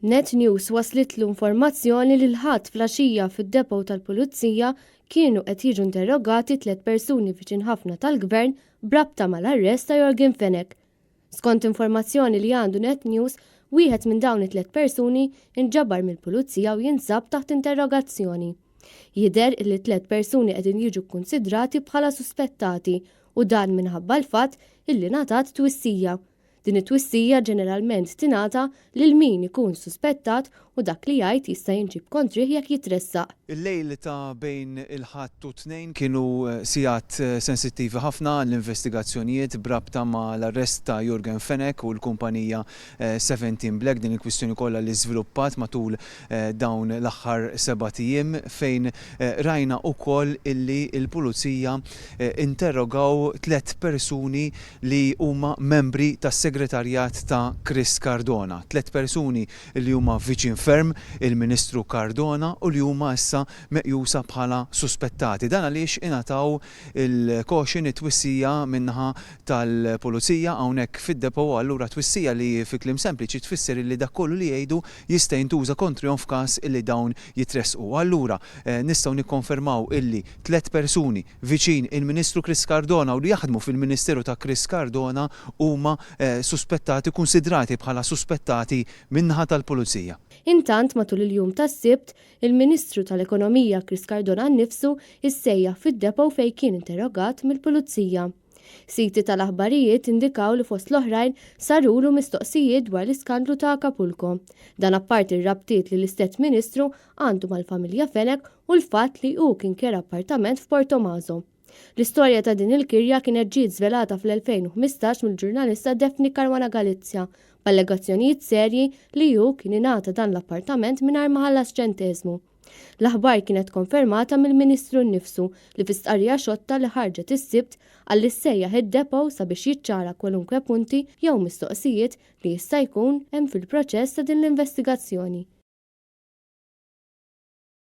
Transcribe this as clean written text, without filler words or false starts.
Net News waslitlu informazzjoni li l-Ħadd flaxija fid-depot tal-Pulizija kienu qed jiġu interrogati tliet persuni viċin ħafna tal-Gvern b'rabta mal-arrest ta' Yorgen Fenech. Skont informazzjoni li għandu Net News, wieħed minn dawn it-tliet persuni nġabar mill-Pulizija u jinsab taħt interrogazzjoni. Jidher li t-tliet persuni qegħdin jiġu kkunsidrati bħala suspettati u dan minħabba l-fatt illi ngħatat twissija. Din it-twissija ġeneralment tingħata lil min ikun suspettat u dak li jgħid jista' jinġieb kontrih jekk jitressaq. Il-lejl ta' bejn il-Ħadd u t-Tnejn kienu sigħat sensittivi ħafna għall-investigazzjonijiet b'rabta mal-arrest ta' Yorgen Fenech u l-kumpanija Seventeen Black, din il-kwistjoni kollha li żviluppat matul dawn l-aħħar sebat ijiem fejn rajna wkoll illi l-Pulizija interrogaw tlett persuni li huma membri tas-segretarjat ta' Chris Cardona, tlett persuni li huma viċin ferm il-Ministru Cardona u li huma issa meqjusa bħala suspettati. Dan għaliex ingħataw il-caution, it-twissija min-naħa tal-Pulizija hawnhekk fid-depot u allura twissija li fi kliem sempliċi tfisser illi dak kollu li jgħidu jista' jintuża kontrihom f'każ illi dawn jitressqu. U allura nistgħu nikkonfermaw illi tlett persuni viċin il-Ministru Chris Cardona u li jaħdmu fil-Ministeru ta' Chris Cardona huma suspettati, kunsidrati bħala suspettati min-naħa tal-Pulizija. Intant matul il-jum tas-Sibt, il-Ministru tal-Ekonomija Chris Cardona nnifsu issejjaħ fid-depot fejn kien interrogat mill-Pulizija. Siti tal-aħbarijiet indikaw li fost l-oħrajn sarulu mistoqsijiet dwar l-iskandlu ta' Acapulco. Dan apparti r-rabtiet li l-istess Ministru għandu mal-familja Fenech u l-fatt li hu kien kera appartament f'Portomaso. L-istorja ta' din il-kirja kienet ġiet żvelata fl-2015 mill-ġurnalista Daphne Caruana Galizia b'allegazzjonijiet serji li hu kien ingħata dan l-appartament mingħajr ma ħallas ċenteżmu. L-aħbar kienet konfermata mill-Ministru nnifsu li fi stqarrija xotta li ħarġet is-Sibt qal li ssejjaħ id-depot sabiex jiċċara kwalunkwe punti jew mistoqsijiet li jista' jkun hemm fil-proċess ta' din l-investigazzjoni.